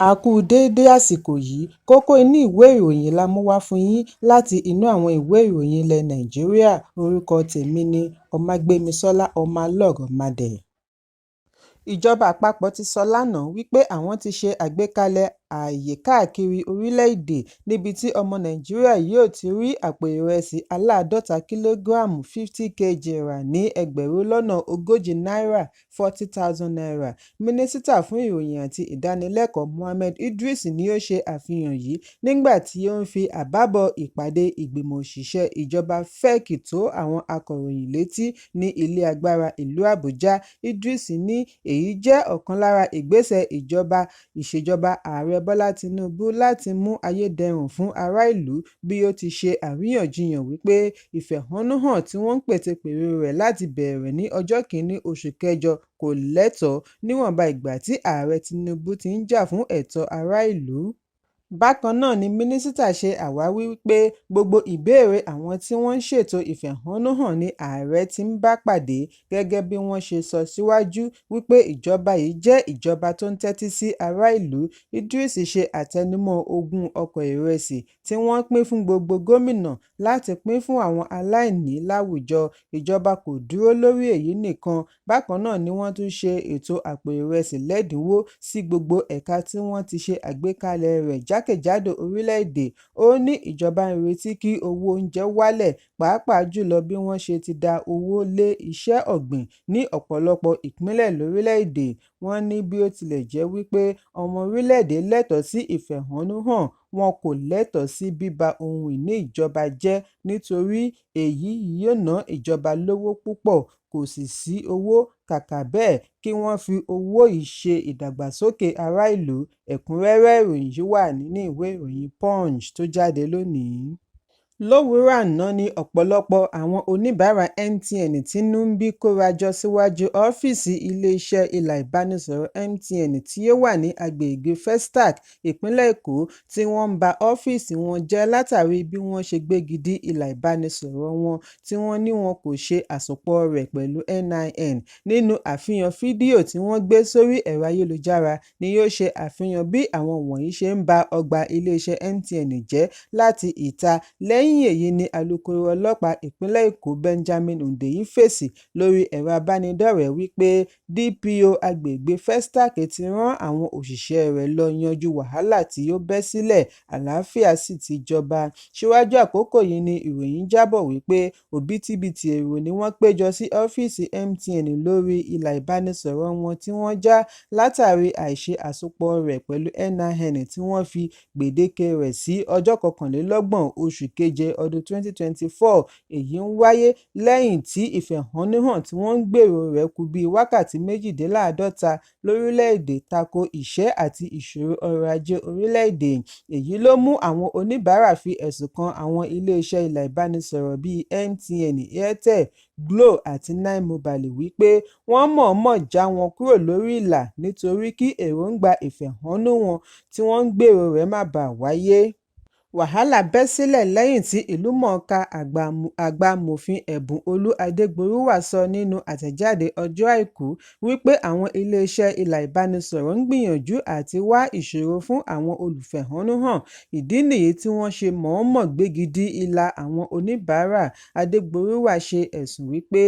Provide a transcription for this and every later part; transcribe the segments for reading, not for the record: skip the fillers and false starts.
A kú déédé àsìkò yìí. Kókó inú ìwé ìròyìn la mú wá fún yín láti inú àwọn ìwé ìròyìn ilẹ̀ Nàìjíríà. Orúkọ tèmi ni Ọmágbémisọ́lá Ọmọlọ́rọ̀madẹ̀. Ìjọba àpapọ̀ ti sọ lánàá wípé àwọn ti ṣe àgbékalẹ̀ ààyè káàkiri orílẹ̀-èdè níbi tí ọmọ Nàìjíríà yóò ti rí àpò ìrẹsì aláàdọ́ta kìlógíráàmù 50 kg rà ní ẹgbẹ̀rún lọ́nà ogójì náírà 40,000 naira. Mínísítà fún Ìròyìn àti Ìdánilẹ́kọ̀ọ́ Mohammed Idris ni ó ṣe àfihàn yìí nígbà tí ó ń fi àbábọ̀ ìpàdé ìgbìmọ̀ òṣìṣẹ́ ìjọba FEC tó àwọn akọ̀ròyìn létí ní ilé agbára ìlú Àbújá. Idris ní èyí jẹ́ ọ̀kan lára ìgbésẹ̀ ìṣèjọba Ààrẹ Bọ́lá Tinubu láti mú ayé dẹrùn fún ará ìlú, bí ó ti ṣe àríyànjiyàn wípé ìfẹ̀hónúhàn tí wọ́n ń pète-pèrò rẹ̀ láti bẹ̀rẹ̀ ní ọjọ́ Kìíní oṣù kẹjọ kò lẹ́tọ̀ọ́ níwọ̀nba ìgbà tí Ààrẹ Tinubu ti ń jà fún ẹ̀tọ́ ará ìlú. Bákan náà ni mínísítà ṣe àwáwí wípé gbogbo ìbéèrè àwọn tí wọ́n ń ṣètò ìfẹ̀hónúhàn ní ààrẹ ti ń bá pàdé, gẹ́gẹ́ bí wọ́n ṣe sọ síwájú wípé ìjọba yìí jẹ́ ìjọba tó ń tẹ́tí sí ará ìlú. Idris ṣe àtẹnumọ́ ogún ọkọ̀ ìrẹsì tí wọ́n pín fún gbogbo gómìnà láti pín fún àwọn aláìní láwùjọ. Ìjọba kò dúró lórí èyí nìkan, bákan náà ni wọ́n tún ṣe ètò àpò ìrẹsì lẹ́dínwó sí gbogbo ẹ̀ka tí wọ́n ti ṣe àgbékalẹ̀ rẹ̀ jákèjádò orílẹ̀-èdè. Ó ní ìjọba ń retí kí owó oúnjẹ wálẹ̀, pàápàá jùlọ bí wọ́n ṣe ti dá owó lé iṣẹ́ ọ̀gbìn ní ọ̀pọ̀lọpọ̀ ìpínlẹ̀ lórílẹ̀-èdè. Wọ́n ní bí ó tilẹ̀ jẹ́ wípé ọmọ orílẹ̀-èdè lẹ́tọ̀ọ́ sí ìfẹ̀hónúhàn, wọn kò lẹ́tọ̀ọ́ sí bíba ohun ìní ìjọba jẹ́ nítorí èyí yóò ná ìjọba lówó púpọ̀, kò sì sí owó, kàkà bẹ́ẹ̀ kí wọ́n fi owó yìí ṣe ìdàgbàsókè ará ìlú. Ẹ̀kúnrẹ́rẹ́ ìròyìn yìí wà nínú ìwé ìròyìn Punch tó jáde lónìí. Lówùúrọ̀ àná ni ọ̀pọ̀lọpọ̀ àwọn oníbàárà MTN tínú ń bí kórajọ síwájú ọ́fíìsì iléeṣẹ́ ilà ìbánisọ̀rọ̀ MTN tí ó wà ní agbègbè Festac, ìpínlẹ̀ Èkó, tí wọ́n ń ba ọ́fíìsì wọn jẹ́ látàrí bí wọ́n ṣe gbégi dí ilà ìbánisọ̀rọ̀ wọn tí wọ́n ní wọn kò ṣe àsopọ̀ rẹ̀ pẹ̀lú NIN. Nínú àfihàn fídíò tí wọ́n gbé sórí ẹ̀rọ ayélujára ni ó ṣe àfihàn bí àwọn wọ̀nyí ṣe ń ba ọgbà iléeṣẹ́ MTN jẹ́ láti ìta. Lẹ́yìn èyí ni alūkkóró ọlọ́pàá ìpínlẹ̀ Èkó Benjamin Hundeyin fèsì lórí ẹ̀rọ ìbánidọ́rẹ̀ẹ́ wípé DPO agbègbè Festac ti rán àwọn òṣìṣẹ́ rẹ̀ lọ yanjú wàhálà tí ó bẹ́ sílẹ̀, àlàáfíà sì ti jọba. Síwájú àkókò yìí ni ìròyìn jábọ̀ wípé òbítíbitì èrò ni wọ́n péjọ sí ọ́fíìsì MTN lórí ilà ìbánisọ̀rọ̀ wọn tí wọ́n já látàrí àìṣe àsopọ̀ rẹ̀ pẹ̀lú NIN tí wọ́n fi gbèdéke rẹ̀ sí ọjọ́ 21 oṣù keje ọdún 2024. Èyí ń wáyé lẹ́yìn tí ìfẹ̀hónúhàn tí wọ́n ń gbèrò rẹ̀ kù bíi wákàtí 48 lórílẹ̀-èdè tako ìṣẹ́ àti ìṣòro ọrọ̀ ajé orílẹ̀-èdè. Èyí ló mú àwọn oníbàárà fi ẹ̀sùn kan àwọn iléeṣẹ́ ilà ìbánisọ̀rọ̀ bíi MTN, Airtel, Glo àti 9mobile wípé wọ́n mọ̀ọ́mọ̀ já wọn kúrò lórí ìlà nítorí kí èròńgbà ìfẹ̀hónúhàn tí wọ́n ń gbèrò rẹ̀ má baà wáyé. Wàhálà bẹ́ sílẹ̀ lẹ́yìn tí ìlúmọ̀ọ́ká àgbà amòfin Ẹ̀bùnolú Adégbòrúwà sọ nínú àtẹ̀jáde ọjọ́ Àìkú wípé àwọn iléeṣẹ́ ilà ìbánisọ̀rọ̀ ń gbìyànjú àti wá ìṣòro fún àwọn olùfẹ̀hónúhàn, ìdí nìyí tí wọ́n ṣe mọ̀ọ́mọ̀ gbégi dí ìlà àwọn oníbàárà. Adégbòrúwà ṣe ẹ̀sùn wípé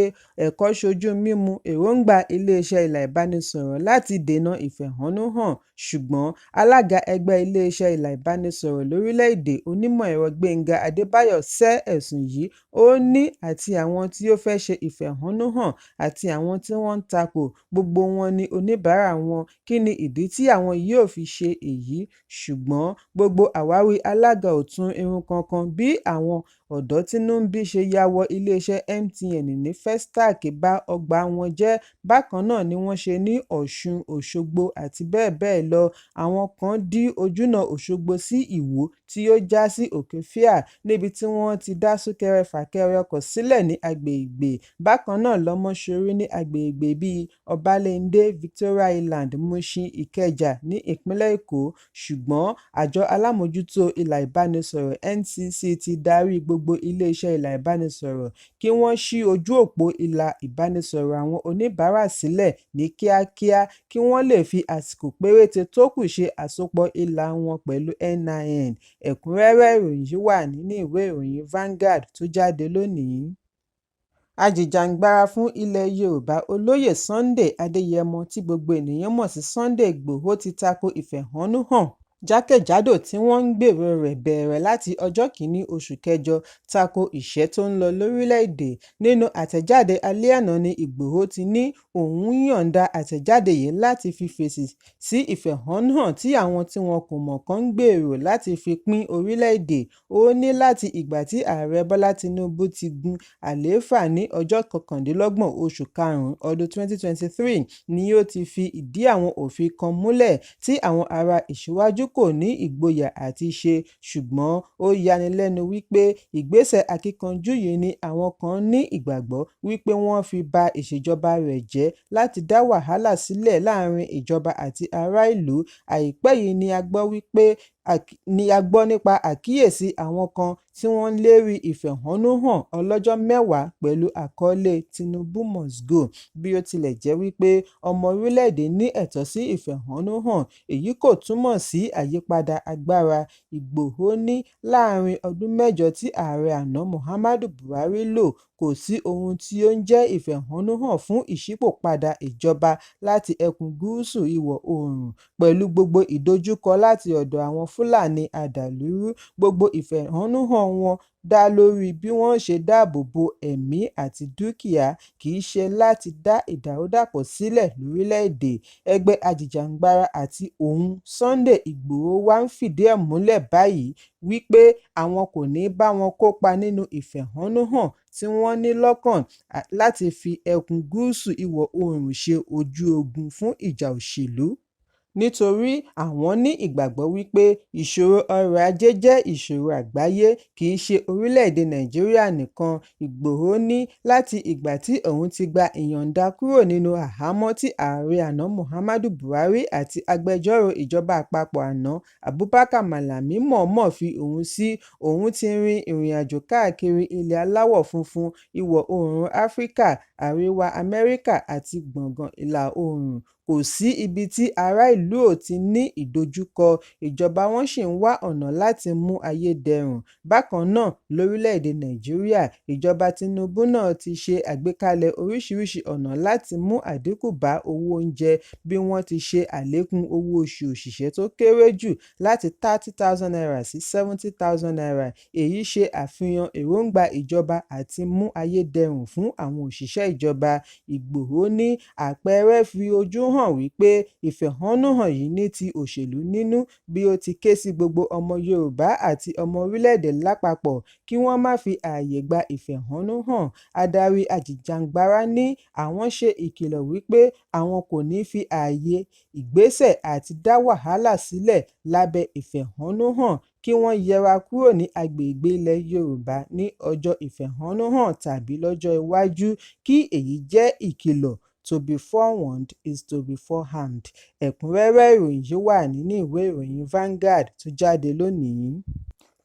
ẹ̀kọ ṣojú mímu èròńgbà iléeṣẹ́ ilà ìbánisọ̀rọ̀ láti dènà ìfẹ̀hónúhàn, ṣùgbọ́n alága ẹgbẹ́ iléeṣẹ́ ilà ìbánisọ̀rọ̀ lórílẹ̀-èdè, onímọ̀-ẹ̀rọ Gbénga Adébáyọ̀ sẹ́ ẹ̀sùn yìí. Ó ní àti àwọn tí ó fẹ́ ṣe ìfẹ̀hónúhàn àti àwọn tí wọ́n ń takò, gbogbo wọn ni oníbàárà wọn, kí ni ìdí tí àwọn yóò fi ṣe èyí? Ṣùgbọ́n gbogbo àwáwí alága ò tún irun kankan bí àwọn ọ̀dọ́ tínú ń bí ṣe ya wọ iléeṣẹ́ MTN ní Festac ba ọgbà wọn jẹ́. Bákan náà ni wọ́n ṣe ní Ọ̀ṣun Òṣogbo àti bẹ́ẹ̀ bẹ́ẹ̀ lọ. Àwọn kan dí ojúnà Òṣogbo sí Ìwó tí tí ó já sí Òkè-Fíà níbi tí wọ́n ti dá súnkẹrẹ-fàkẹrẹ ọkọ̀ sílẹ̀ ní agbègbè bákan náà lọ́mọ́sọ̀rí ní agbègbè bíi Ọbalẹ́ńdè, Victoria Island, Mushin, Ìkẹjà ní ìpínlẹ̀ Èkó. Ṣùgbọ́n àjọ alámòójútó ilà ìbánisọ̀rọ̀ NCC ti darí gbogbo iléeṣẹ́ ilà ìbánisọ̀rọ̀ kí wọ́n ṣí ojú òpó ilà ìbánisọ̀rọ̀ àwọn oníbàárà sílẹ̀ ní kíákíá kí wọ́n lè fi àsìkò péréte tó kù ṣe àsopọ̀ ìlà wọn pẹ̀lú NIN. Ẹ̀kúnrẹ́rẹ́ ìròyìn yìí wà nínú ìwé ìròyìn Vanguard tó jáde lónìí. Ajìjàǹgbara fún ilẹ̀ Yorùbá Olóyè Sunday Adéyẹmọ tí gbogbo ènìyàn mọ̀ sí Sunday Igboho ti tako ìfẹ̀hónúhàn jákèjádò tí wọ́n ń gbèrò rẹ̀ bẹ̀rẹ̀ láti ọjọ́ 1 oṣù kẹjọ tako ìṣẹ́ tó ń lọ lórílẹ̀-èdè. Nínú àtẹ̀jáde alẹ́ àná ní Ìgbòho ti ní òun yọ̀ǹda àtẹ̀jáde yìí láti fi fèsì sí ìfẹ̀hónúhàn tí àwọn tí wọn kò mọ̀ kan ń gbèrò láti fi pín orílẹ̀-èdè. Ó ní láti ìgbà tí Ààrẹ Bọ́lá Tinubu ti gun àlééfà ní ọjọ́ 29 oṣù karùn-ún ọdún 2023 ni ó ti fi ìdí àwọn òfin kan múlẹ̀ tí àwọn ará ìsíwájú kò ní ìgboyà àti ṣe, ṣùgbọ́n ó yani lẹ́nu wípé ìgbésẹ̀ akíkanjú yìí ni àwọn kan ní ìgbàgbọ́ wípé wọ́n fi ba ìṣèjọba rẹ̀ jẹ́ láti dá wàhálà sílẹ̀ láàárín ìjọba àti ará ìlú. Àìpẹ́ yìí ni a gbọ́ nípa àkíyèsí àwọn kan tí wọ́n ń lérí ìfẹ̀hónúhàn ọlọ́jọ́ mẹ́wàá pẹ̀lú àkọlé "Tinubu must go". Bí ó tilẹ̀ jẹ́ wípé ọmọ orílẹ̀-èdè ní ẹ̀tọ́ sí ìfẹ̀hónúhàn, èyí kò túmọ̀ sí àyípadà agbára. Ìgbòho ní láàárín ọdún mẹ́jọ tí ààrẹ àná Muhammadu Buhari lò, kò sí ohun tí ó ń jẹ́ ìfẹ̀hónúhàn fún ìṣípòpadà ìjọba láti ẹkùn gúúsù ìwọ̀-oòrùn pẹ̀lú gbogbo ìdojúkọ láti ọ̀dọ̀ àwọn Fúlàní adàlúrú, gbogbo ìfẹ̀hónúhàn wọn dá lórí bí wọn ó ṣe dáàbò bo ẹ̀mí àti dúkìá, kì í ṣe láti dá ìdàrúdàpọ̀ sílẹ̀ lórílẹ̀-èdè. Ẹgbẹ́ ajìjàǹgbara àti òun Sunday Igboho wá ń fìdí ẹ̀ múlẹ̀ báyìí wípé àwọn kò ní bá wọn kópa nínú ìfẹ̀hónúhàn tí wọ́n ní lọ́kàn láti fi ẹkùn gúúsù ìwọ̀-oòrùn ṣe ojú ogun fún ìjà òṣèlú, nítorí àwọn ní ìgbàgbọ́ wípé ìṣòro ọrọ̀ Ajé jẹ́ ìṣòro àgbáyé, kì í ṣe orílẹ̀-èdè Nàìjíríà nìkan. Ìgbòho ní láti ìgbà tí òun ti gba ìyọ̀ǹda kúrò nínú àhámọ́ tí ààrẹ àná Muhammadu Buhari àti agbẹjọ́rò ìjọba àpapọ̀ àná Abubakar Malami mọ̀ọ́mọ̀ fi òun sí, òun ti rin ìrìnàjò káàkiri ilẹ̀ aláwọ̀ funfun, ìwọ̀-oòrùn Áfíríkà, Àríwá Amẹ́ríkà àti gbọ̀ngbùn ìlà-oòrùn, kò sí ibi tí ará ìlú ò ti ní ìdojúkọ, ìjọba wọn sì ń wá ọ̀nà láti mú ayé dẹrùn. Bákan náà lórílẹ̀-èdè Nàìjíríà, ìjọba Tinubu náà ti ṣe àgbékalẹ̀ oríṣiríṣi ọ̀nà láti mú àdínkù bá owó oúnjẹ bí wọ́n ti ṣe àlékún owó oṣù òṣìṣẹ́ tó kéré jù láti ₦30,000 sí ₦70,000. Èyí ṣe àfihàn èròńgbà ìjọba àti mú ayé dẹrùn fún àwọn òṣìṣẹ́ ìjọba. Ìgbòho ní àpẹẹrẹ fi ojú hàn wípé ìfẹ̀hónúhàn yìí ní ti òṣèlú nínú bí ó ti ké sí gbogbo ọmọ Yorùbá àti ọmọ orílẹ̀-èdè lápapọ̀ kí wọ́n má fi ààyè gba ìfẹ̀hónúhàn. Adarí ajìjàǹgbara ní àwọn ṣe ìkìlọ̀ wípé àwọn kò ní fi ààyè ìgbésẹ̀ àti dá wàhálà sílẹ̀ lábẹ́ ìfẹ̀hónúhàn, kí wọ́n yẹra kúrò ní agbègbè ilẹ̀ Yorùbá ní ọjọ́ ìfẹ̀hónúhàn tàbí lọ́jọ́ iwájú, kí èyí jẹ́ ìkìlọ̀. To be forewarned is to be forearmed. Ẹ̀kúnrẹ́rẹ́ ìròyìn yìí wà nínú ìwé ìròyìn Vanguard tó jáde lónìí.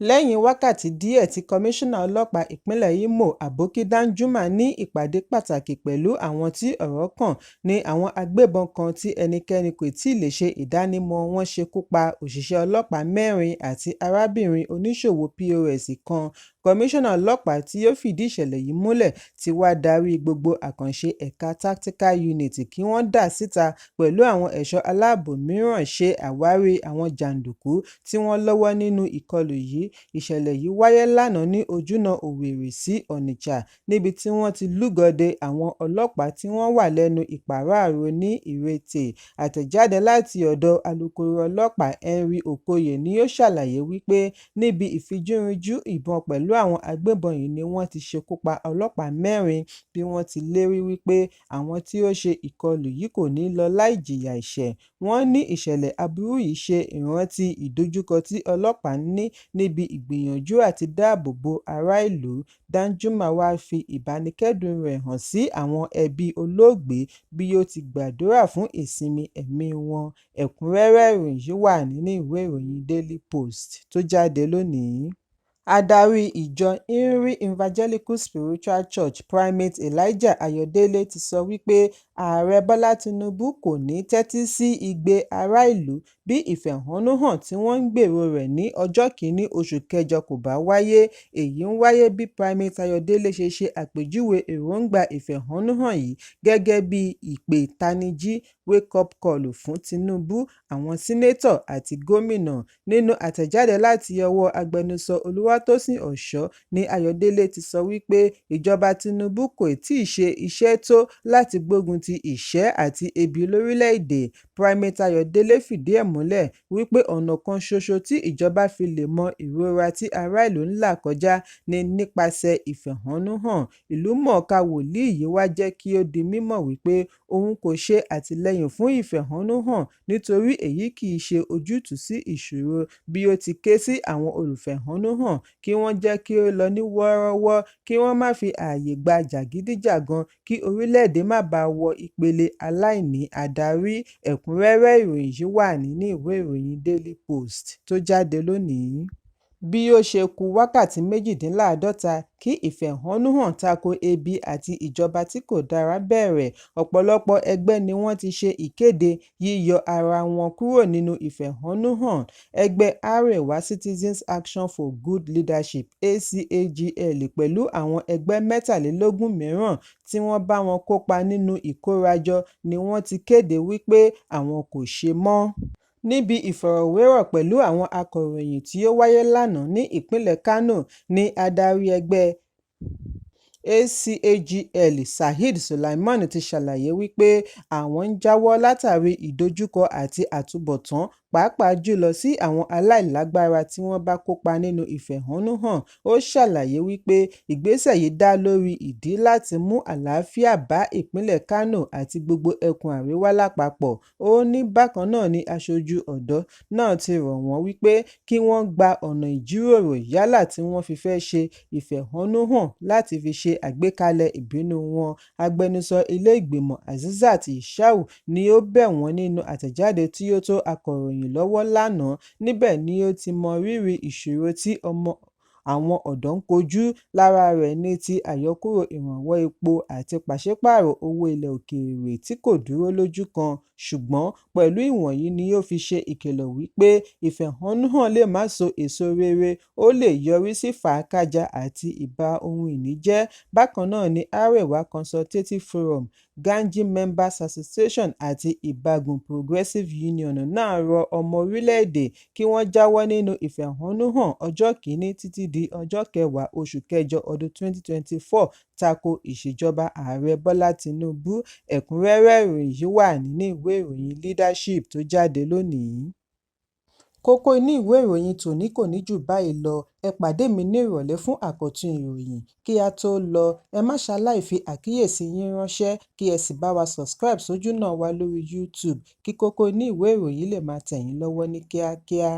Lẹ́yìn wákàtí díẹ̀ tí Kọmíṣánná Ọlọ́pàá Ìpínlẹ̀ Imo Aboki Danjuma ní ìpàdé pàtàkì pẹ̀lú àwọn tí ọ̀rọ̀ kàn ní àwọn agbébọn kan tí ẹnikẹ́ni kò tíì lè ṣe ìdánimọ̀ọ wọn ṣekú pa òṣìṣẹ́ ọlọ́pàá mẹ́rin àti arábìnrin oníṣòwò POS kan. Kọmíṣánná ọlọ́pàá tí ó fìdí ìṣẹ̀lẹ̀ yìí múlẹ̀ ti wá darí gbogbo àkànṣe ẹ̀ka Tactical Unit kí wọ́n dá síta pẹ̀lú àwọn ẹ̀ṣọ́ aláàbò mìíràn ṣe àwárí àwọn jàǹdùkú tí wọ́n lọ́wọ́ nínú ìkọlù yìí. Ìṣẹ̀lẹ̀ yìí wáyé lánàá ní ojúnà Owerri sí Onitsha níbi tí wọ́n ti lúgọ de àwọn ọlọ́pàá tí wọ́n wà lẹ́nu ìpàráàrò ní Irete. Àtẹ̀jáde láti ọ̀dọ̀ alūkkóró ọlọ́pàá Henry Okoye ni ó ṣàlàyé wípé níbi ìfijúrinjú ìbọn pẹ̀lú àwọn agbébọn yìí ni wọ́n ti ṣekú pa ọlọ́pàá mẹ́rin, bí wọ́n ti lérí wípé àwọn tí ó ṣe ìkọlù yìí kò ní lọ láì jìyà ẹ̀ṣẹ̀. Wọ́n ní ìṣẹ̀lẹ̀ aburú yìí ṣe ìrántí ìdojúkọ tí ọlọ́pàá ní níbi ìgbìyànjú àti dáàbò bo ará ìlú. Danjuma wá fi ìbánikẹ́dùn rẹ̀ hàn sí àwọn ẹbí olóògbé bí ó ti gbàdúrà fún ìsinmi ẹ̀mí wọn. Ẹ̀kúnrẹ́rẹ́ ìròyìn yìí wà nínú ìwé ìròyìn Daily Post tó jáde lónìí. Adarí ìjọ Henry Evangelical Spiritual Church, Primate Elijah Ayọ̀délé ti sọ wípé Ààrẹ Bọ́lá Tinubu kò ní tẹ́tí sí igbe ará ìlú bí ìfẹ̀hónúhàn tí wọ́n ń gbèrò rẹ̀ ní ọjọ́ kìíní oṣù kẹjọ kò bá wáyé. Èyí ń wáyé bí Primate Ayọ̀délé ṣe ṣe àpèjúwe èròńgbà ìfẹ̀hónúhàn yìí gẹ́gẹ́ bí ìpè ìtanijí "wake-up call" fún Tinubu, àwọn sínátọ̀ àti gómìnà. Nínú àtẹ̀jáde láti ọwọ́ agbẹnusọ Olúwatósìn Òṣó ní Ayọ̀délé ti sọ wípé ìjọba Tinubu kò tíì ṣe iṣẹ́ tó láti gbógun ti ìṣẹ́ àti ebi lórílẹ̀-èdè. Primate Ayọ̀délé fìdí ẹ̀ múlẹ̀ wípé ọ̀nà kan ṣoṣo tí ìjọba fi lè mọ ìrora tí ará ìlú ń là kọjá ní nípasẹ̀ ìfẹ̀hónúhàn. Ìlúmọ̀ọ́ká wòlíì yìí wá jẹ́ kí ó di mímọ̀ wípé òun kò ṣe àtìlẹ́yìn fún ìfẹ̀hónúhàn nítorí èyí kìí ṣe ojútùú sí ìṣòro, bí ó ti ké sí àwọn olùfẹ̀hónúhàn kí wọ́n jẹ́ kí ó lọ ní wọ́ọ́rọ́wọ́, kí wọ́n má fi ààyè gba jàgídíjàgan kí orílẹ̀-èdè má baà wọ ìpele aláìní adarí. Ẹ̀kúnrẹ́rẹ́ ìròyìn yìí wà nínú ìwé ìròyìn Daily Post tó jáde lónìí. Bí ó ṣe ku wákàtí 48 kí ìfẹ̀hónúhàn tako ebi àti ìjọba tí kò dára bẹ̀rẹ̀, ọ̀pọ̀lọpọ̀ ẹgbẹ́ ni wọ́n ti ṣe ìkéde yíyọ ara wọn kúrò nínú ìfẹ̀hónúhàn. Ẹgbẹ́ Arewa Citizens Action for Good Leadership (ACAGL) pẹ̀lú àwọn ẹgbẹ́ 23 mìíràn tí wọ́n bá wọn kópa nínú ìkórajọ ni wọ́n ti kéde wípé àwọn kò ṣe mọ́. Níbi ìfọ̀rọ̀wérọ̀ pẹ̀lú àwọn akọ̀ròyìn tí ó wáyé lánàá ní ìpínlẹ̀ Kano ní adarí ẹgbẹ́ ACAGL, Saheed Sulaiman ti ṣàlàyé wípé àwọn ń jáwọ́ látàrí ìdojúkọ àti àtúbọ̀tán pàápàá jùlọ sí àwọn aláìlágbára tí wọ́n bá kópa nínú ìfẹ̀hónúhàn. Ó ṣàlàyé wípé ìgbésẹ̀ yìí dá lórí ìdí láti mú àlàáfíà bá ìpínlẹ̀ Kano àti gbogbo ẹkùn àríwá lápapọ̀. Ó ní bákan náà ni aṣojú ọ̀dọ́ náà ti rọ̀ wọ́n wípé kí wọ́n gba ọ̀nà ìjíròrò yálà tí wọ́n fi fẹ́ ṣe ìfẹ̀hónúhàn láti fi ṣe àgbékalẹ̀ ìbínú wọn. Agbẹnusọ ilé ìgbìmọ̀ Azeezat Yishau ni ó bẹ̀ wọ́n nínú àtẹ̀jáde tí ó tó akọ̀ròyìn lọ́wọ́ lánàá. Níbẹ̀ ni ó ti mọ rírì ìṣòro tí àwọn ọ̀dọ́ ń kojú, lára rẹ̀ ní ti àyọkúrò ìrànwọ́ epo àti pàṣípààrọ̀ owó ilẹ̀ òkèèrè tí kò dúró lójú kan. Ṣùgbọ́n pẹ̀lú ìwọ̀nyí ni ó fi ṣe ìkìlọ̀ wípé ìfẹ̀hónúhàn lè má so èso rere, ó lè yọrí sí fàákájàá àti ìba ohun ìní jẹ́. Bákan náà ni Arewa Consultative Forum, Gamji Members Association àti Ìbágún Progressive Union náà rọ ọmọ orílẹ̀-èdè kí wọ́n jáwọ́ nínú ìfẹ̀hónúhàn ọjọ́ kìíní títí di ọjọ́ kẹwàá oṣù kẹjọ ọdún 2024 tako ìṣèjọba Ààrẹ Bọ́lá Tinubu. Ẹ̀kúnrẹ́rẹ́ ìròyìn yìí wà nínú ìwé ìròyìn Leadership tó jáde lónìí. Kókó inú ìwé ìròyìn tòní kò ní jù báyìí lọ. Ẹ pàdé mi ní ìrọ̀lẹ́ fún àkọ́tún ìròyìn. Kí á tó lọ, ẹ má ṣaláì fi àkíyèsí yín ránṣẹ́ kí ẹ sì bá wa subscribe sójúnà wa lórí YouTube kí kókó inú ìwé ìròyìn lè máa tẹ̀ yín lọ́wọ́ ní kíákíá.